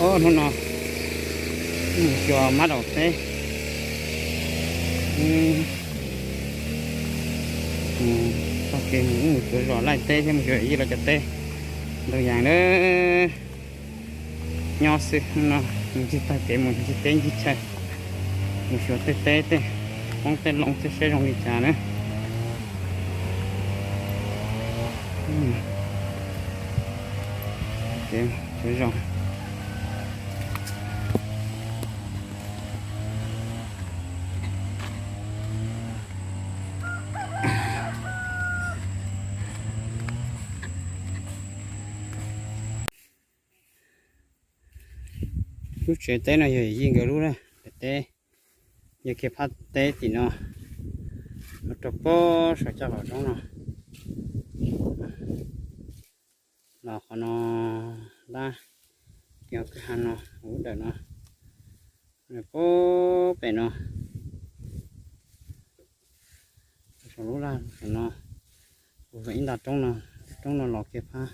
Hnub no mus xyuas mab daum teb, txoj kev mus ub mus xyuas zos laij teb thiab mus xyuas yij lawv cov teb ntau yam na. Nyob xwb no, ncig tag kev mus ncig teb ncig chaw, mus xyuas tej teb tej qoob tej loo tej saib zoo li cas na. Xyuas zos. Lub tsev teb no yog yij nkawd lub na, daim teb, yog kiag phab teb tim no, mus rau pem saum caj los roob no, los qhov no, ntab, kiag kwj ha no, lub dawm no, pem no, saum lub laj no, ib nta roob no, roob no los kiag phab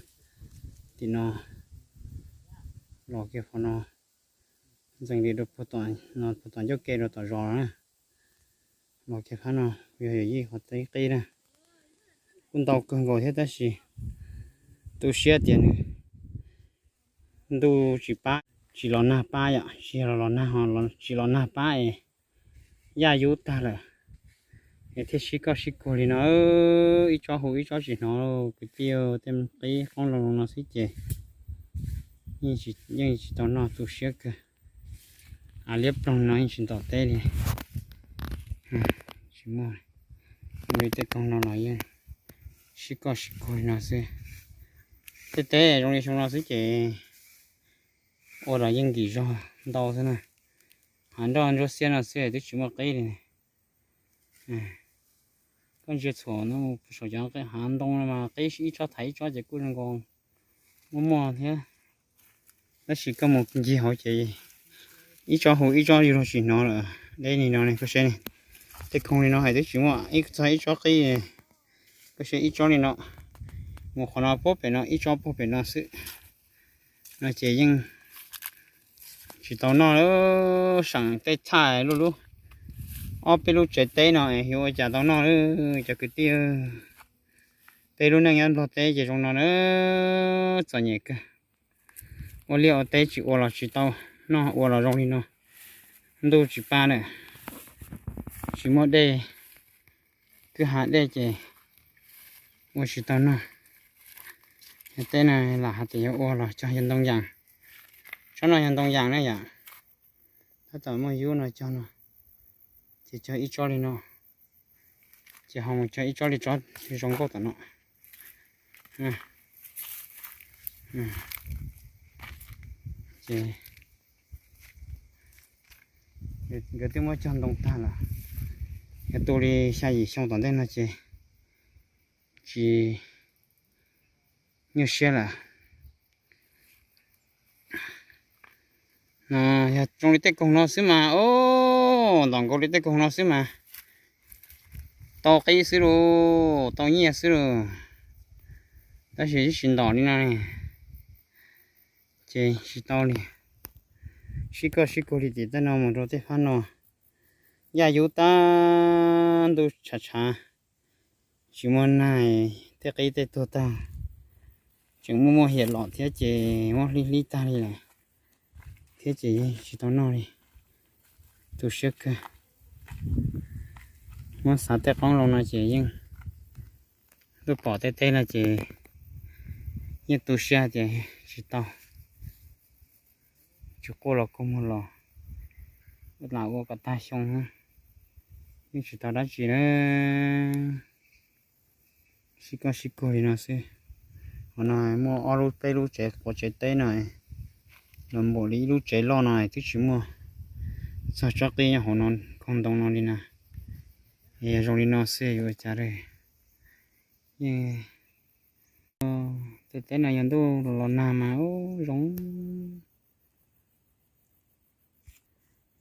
tim no, los kiag qhov no, ntxees li rau puag tom ncauj ke rau tom zos na, los kiag phab no, yog yawm yij qhov teb qib na. Kuj ntau kawg nkaus thiab tab sis tu siab tias nws ntuj tsis pab, tsis los nag pab yom, tsis yog los nag, tsis los nag pab es yaj yub tag lawm es thiaj sib koj sib kuag li no, ib tsob hu ib tsob tsis hnov. Kwv tij, tej qib qoob loo no xwb ces yeej tsis tau noj, tu siab kawg. Av liab ploog no yeej tsis ntom teb li. Tsis muaj li, tej koog no los yeej sib koj sib kuag li no xwb. Tej teb zoo li xyoo no xwb ces ua los yeej nkim zog ntau xwb na. Hav nroj ntsuab xiab no xwb twb tsis muaj qib li. Koj ntsia txhuam no saum cov hav ntoo no mas qib ib tsob thaiv ib tsob ces kuj zoo nkaus muaj muaj thiab. Tab sis koj mus ncig hauv ces ib tsob hu ib tsob yuav luag tsis hnov lawm. Deb li no ne, koj saib ne, tej koog li no hais twb tsis muaj ib txog ib tsob qib. Koj saib ib tsob li no, mus qhov no puag pem no ib tsob puag pem no xwb no ces yeej tsis tau noj lawm. Seem tej txhaj lub lub, ob peb lub tsev teb no yuav ua cas tau noj lawm cov kwv tij. Peb lub neej nyob Nplog teb ces zoo no na, txom nyem kawg. Ua liaj ua teb tsis ua los tsis tau noj, ua los zoo li no, ntuj tsis pab lawm, tsis muaj dej, kwj ha dej ces ua tsis tau noj. Yog teb no lam hais tias yuav ua los cog yog ntoo yas, tsob no yog ntoo yas na yom. Tab tom muaj yub no cog no, ces cog ib tsob li no, ces ho mus cog ib tsob li tsob zoo nkauj tom no. Ces nkawd twb muab cog ntoo tag lawm, yog tu li xya yim xyoo tom ntej no ces tsis nyuaj siab lawm. Yog zoo li tej koog no xwb mas, o, ntom nkaus li tej koog no xwb mas tau qib xwb lauj, tau nyiaj xwb lauj. Tab sis twb tsis ntom li no ne, ces tsis tau li. Sib koj sib kuag li tim tej no mus rau tej phab no, yaj yub tag, ntuj tshav tshav, tsis muaj nag, tej qib tej tuag tag, tseem muaj muaj hiam los thiab ces muab hlib hlib tag li lawm thiab ces yeej tsis tau noj li. Tu siab kawg. Muab xav tej qoob loo no ces yeej, tuaj pom tej teb no ces yeej tu siab tias tsis tau, tsis quaj los kua muag los, lam ua kom tag xyoo, yeej tsis tau dab tsi na. Sib koj sib kuag li no xwb. Qhov no muaj ob lub peb lub tsev quav tsev teb no, los npaum li ib lub tsev loj no twb tsis muaj txog tsob qib nyob hauv no, koog ntoo no li na. Yog zoo li no xwb yuav ua cas. Yeej, tej teb no yog ntuj los nag mas zoo,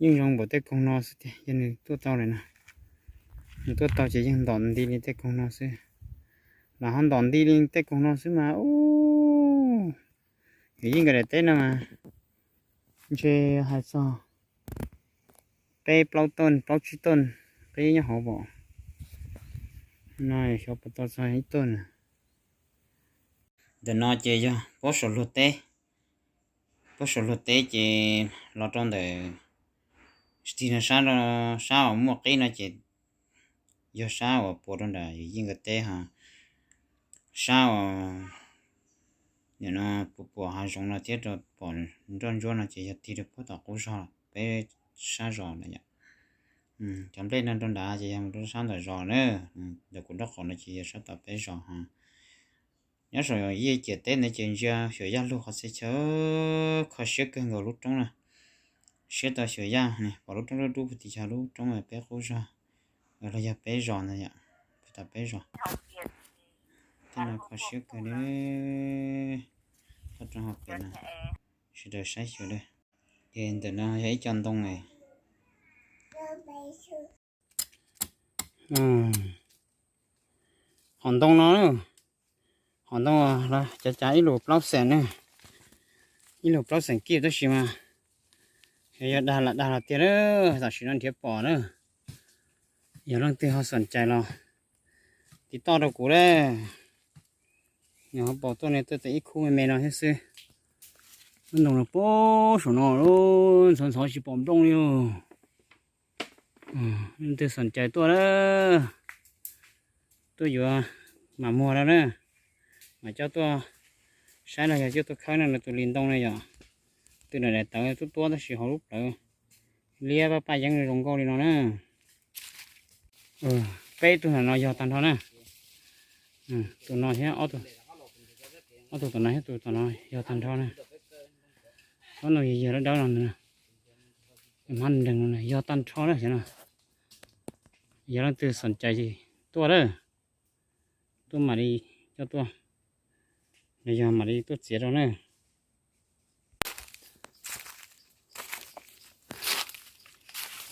yeej zoo npaum tej koog no xwb tiag. Yog nws tuaj tau lawm na, nws tuaj tau ces yeej ntom nti li tej koog no xwb. Lam ho ntom nti li tej koog no xwb mas, u, yog yeej nkawd daim teb no mas Ntshe hais txog peb plaub tuj plaub tsib tuj peb nyob hauv pom no, xyov puas tau txog ib tuj na. Ntawm no ces yog pob saum luag teb, pob saum luag teb ces los rau ntawm tig no sab, sab uas muaj qib no ces yog sab uas puas rau nram yus yeej nkawd teb ho, sab uas nim no puas puas hav zoov no thiab rau pom nroj ntsuab no ces yog tig rau puag tom qub zos peb sab zos na yom. Cov nplej no rau nrad ces yog mus rau sab ntawm zos na, ntawm kuv nraub qaum no ces yog sab tom peb zos ho. Nyob saum yij ciam teb ntawd ces ntsia Xyuam Yaj lug qhov txhia chaw, kho siab kawg nkaus lub roob na. Siab tau Xyuam Yaj ne, pom lub roob dub dub puag tim chaw lub roob peb qub zog, los yog peb zos ntawd yom, puag tom peb zos. Tej no kho siab kawg li, toj roob hauv pes no, sawv daws saib xyuas li. Ces ntawm no yog ib co ntoo ne. Qhov ntoo no, qhov ntoo cav cav ib lus plaub xeem ne, ib lus plaub xeem kib tab sis mas yog dag lam dag los tiag na, tam sim no nrhiav pom na. Yog leej twg ho xom cais los tiv toj rau kuv lawm. Yog ho pom tuaj ne tuaj tau ib khub me me no thiab xwb. Lub ntoo no puag saum no ntxhov ntxhov tsis pom nplooj li. Leej twg xom cais tuaj na, tuaj yuav mam muag rau na, mam coj tuaj saib los yog coj tuaj khawb no, tus li ntoo no yom. Twb daim tawv tuab tuab tab sis hauv lub plawv liab paj paj yeeb zoo nkauj li no na. Peb tug ntawm no yog tag nrho na. Tus no thiab ob tug tom no thiab tus tom no yog tag nrho na. Ob no yog yog dawb dawb no, hmab nreeg no yog tag nrho na xyov no. Yog leej twg xom cais tuaj lawm, tuaj mam li coj tuaj, los yog mam li tuaj txiav rau na.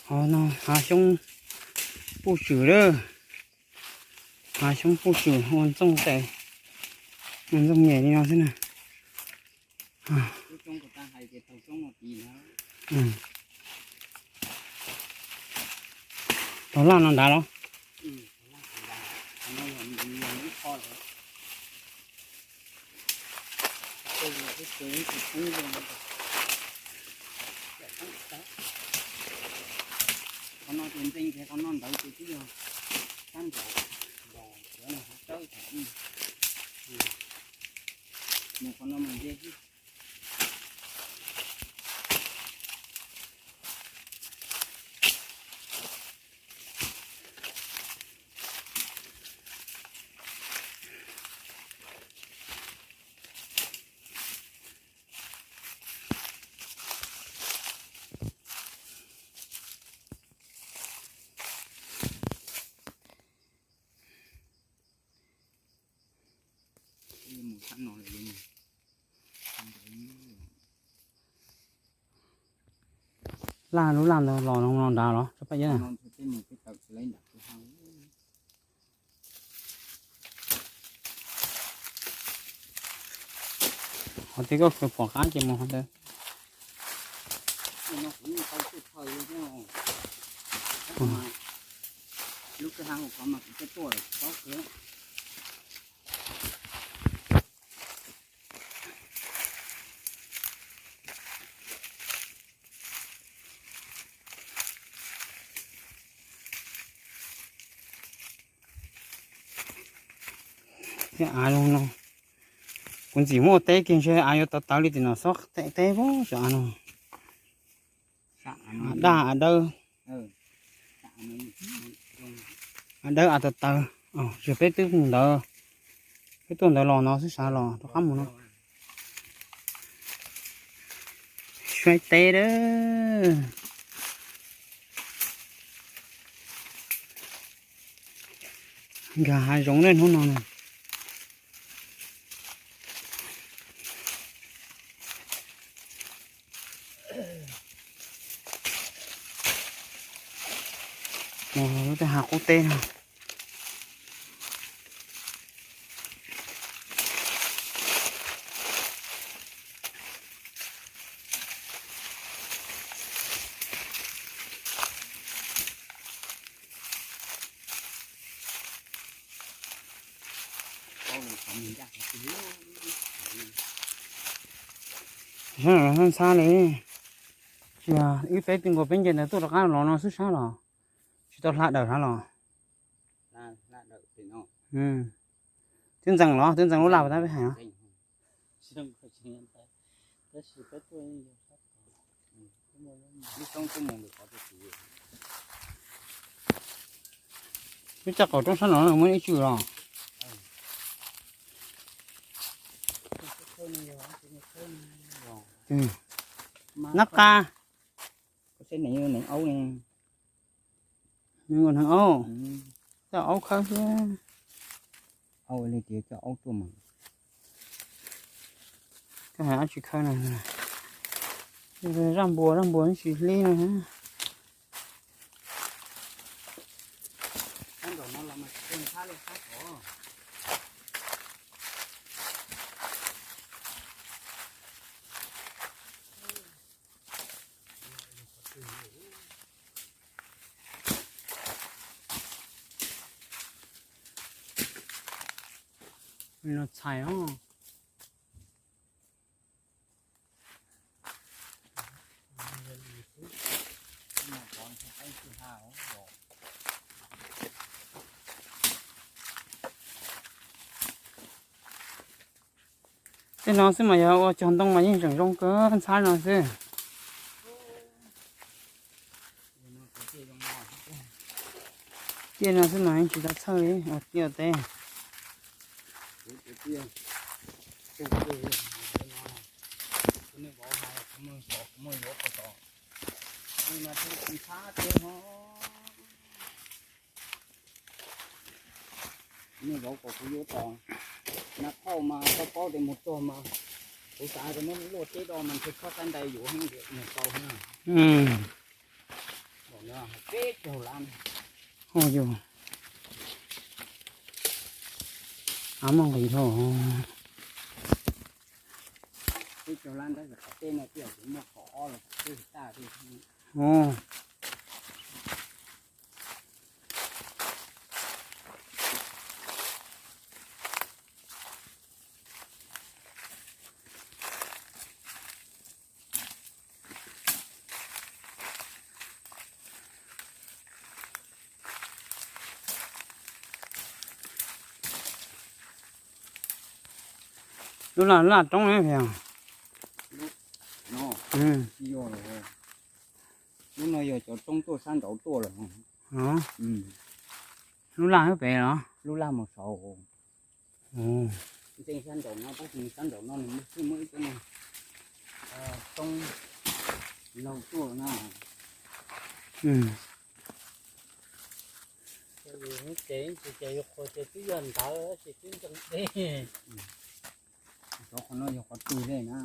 Ho no hav xyoob puj tswm lawm, hav xyoob puj tswm ua ntxooj tes, ua ntxooj nyem li no xwb na. Tau laj no nrad los? Qhov no ces ntxeev ces qhov no ntawd ces twb yog sab nraud, nraud sawv no hauv tsawb tham mus qhov no mas ze xwb. Laj lub laj ntawd los no nrad los tso paj yab. Qhov twg koj khwv pom qab ces mus qhov ntawd. Lub kwj ha hauv qhov mas kuv twb tuaj lawm tsis paub kwv. Thiab av zoo no, kuv ntxim muab ua teb kiag ntshe av yuav tawv tawv li tim no xob teb teb xyov av no. Av daj av dawb. Av dawb av tawv tawv. Tsis peb twb mus ntawd, peb tuaj ntawd los no xwb, xav los rov qab mus no. Saib teb lawm. Nkag hav zoov lawm hnub no na. Lub tej hav qub teb no. Sab no ntxhab li, tsis yog wb peb tw nkaus peb nce ntawd tuaj rov qab los no xwb sab los tsis tau hla dawm sab los. Twb ntxeev los twb ntxeev lub laj tab peb hais no. Lub caj qaum roob sab no muaj ib tswm los. Nab qa, neeg aub ne, neeg aub, coj aub khawb xwb. Aub li tias coj aub tuaj mas, koj hais dab tsi khawb no. Zaj npua, zaj npua tsis hlib no. Los txhais os. Tej no xwb mas yog ua cog ntoo mas yeej tseem zoo kawg ntxhab no xwb. Tiaj no xwb mas yeej tsis tau txhawj li ua tiaj teb. Nej vauv kom kuv yuav tos, nag khauj mas koj paub tias mus txog mas kuv xav tias muab luaj teb do mas ntshe khob xab ntais yuav heev mus tau heev. Peb caug lab, av muaj nqis dhau. Peb caug lab ntawd qhov teb no tiaj kuv muaj qhov ob los qhov teb tag li. Lub laj, laj roob ne. Lub no yog cov roob tuaj sab nraud tuaj lawm. Lub laj pem los? Lub laj mus saud. Ntxeev sab nraud no, tab sis sab nraud no nws muaj, muaj ib cov roob laug tuaj na. Ces, ces yuav qhuas ces twb yog ntawd tab sis twb ntxeev deb. Cov qhov no yog qhov twg li na?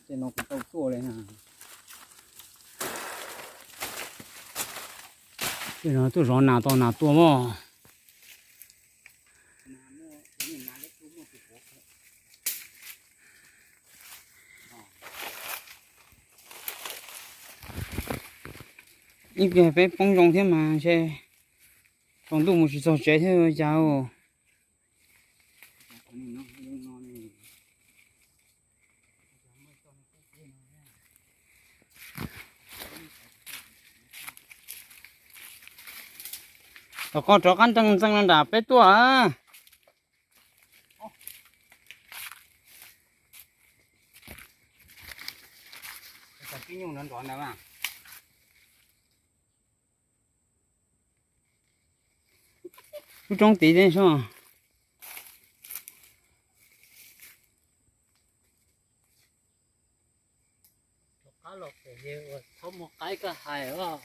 Tej no kuv tau tuaj li na. Tej no tuaj zov nas tau nas tua mog. Ib pliag peb poob zoo thiab mas ntshe tsaus ntuj mus tsis txog tsev thiab cas. Rov qab, rov qab nrees ntxees los nram peb tuaj. Lub roob tid teb soj. Rov qab los pem, txhob muaj qaib koj hais os.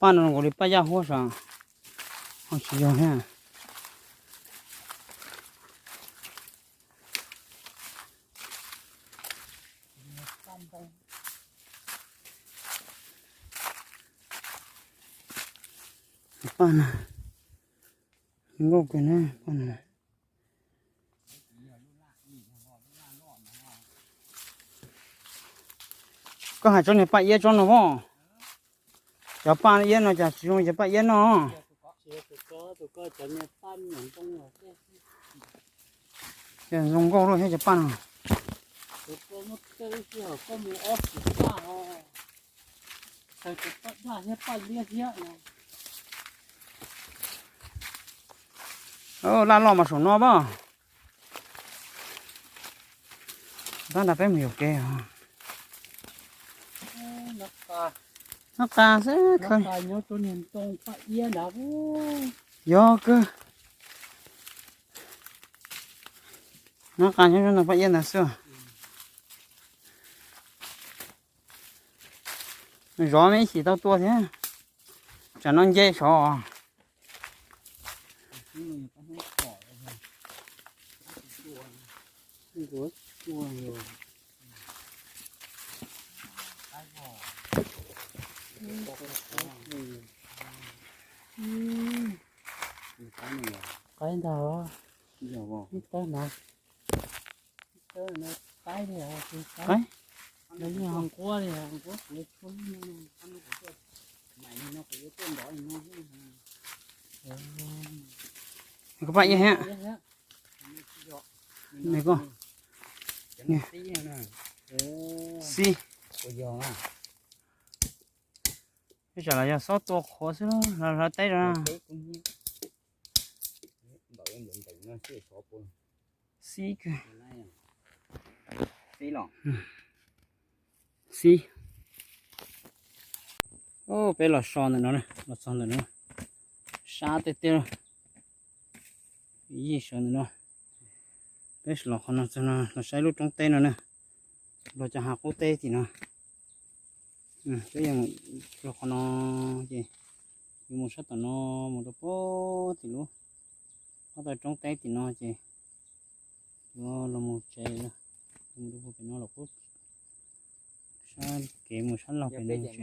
Paj no zoo nkaus li paj yaj huab sav, ho tsis yog thiab. Paj no, zoo nkauj kawg na paj no. Koj hais tsob niag paj iab tsob no os. Cov paj iab no cas tsis zoo cov paj iab no. Zoo nkauj luaj thiab cov paj no. Laj loj mas saum no pab. Tab nrog peb mus yuam kev. Noj qas xwb. Yog kawg. Noj qas nyob ntoo paj iab ntawd xwb. Zov me ib chim tau tua thiab. Tsam no nce saud. Qaib ntag. Ib tawb na. Ib tawb no qaib li os, qaib. Nquab li, nquab kuv tshuab. Koj paj iab thiab. Nws koj xib. Ib tsam los yog xob tua qhuav xwb los hlawv teb rau. Xib kawg. Xib. Peb los so ntawm no, los txog ntawm no. Sab tiag tiag. Yij sawv ntawm no. Peb los qhov no txog no los saib lub roob teb no na. Los cov hav qub teb tim no. Peb yuav mus rau qhov no ces yuav mus sab tom no mus rau pem tim lub, ob tau roob teb tim no ces yuav los mus tsev, mus rau pem no los pub sab kev mus sab laug pem no tsev.